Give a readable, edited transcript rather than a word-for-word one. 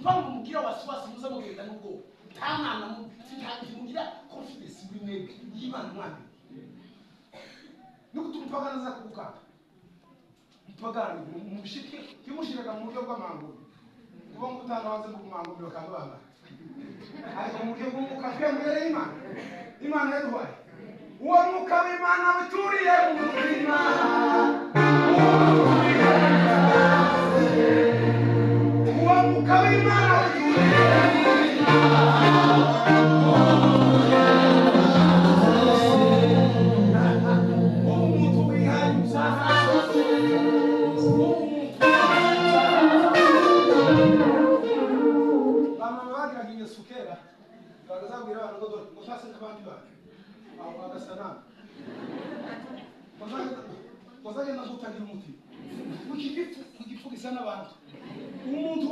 Impamvu mugira wasiwasi, muza mugenda n'ubwoba, nta mwana ntimugira confidence muri mwebwe y'Imana. Mwana ni gutuma umupagani aza kugukanga. Umupagani mushike timushiraga mu buryo bw'amanguru, kuba ngo utanga hanze mu manguru bakanga bamara, ariko mu buryo bw'umwuka twemeye Imana, Imana yaduhaye uwo mwuka w'Imana wituriye mu mutima. Uwo mwuka w'Imana wituriye mu mutima. Umuntu wihaye umuntu. Bamama bagiraga ingeso kera, bakazabwira abantu ngo dore ngo ntase nk'abandi bantu, aho bagasa nabi, bazagenda gutagira umutima ku gipfu gisa n'abantu umuntu.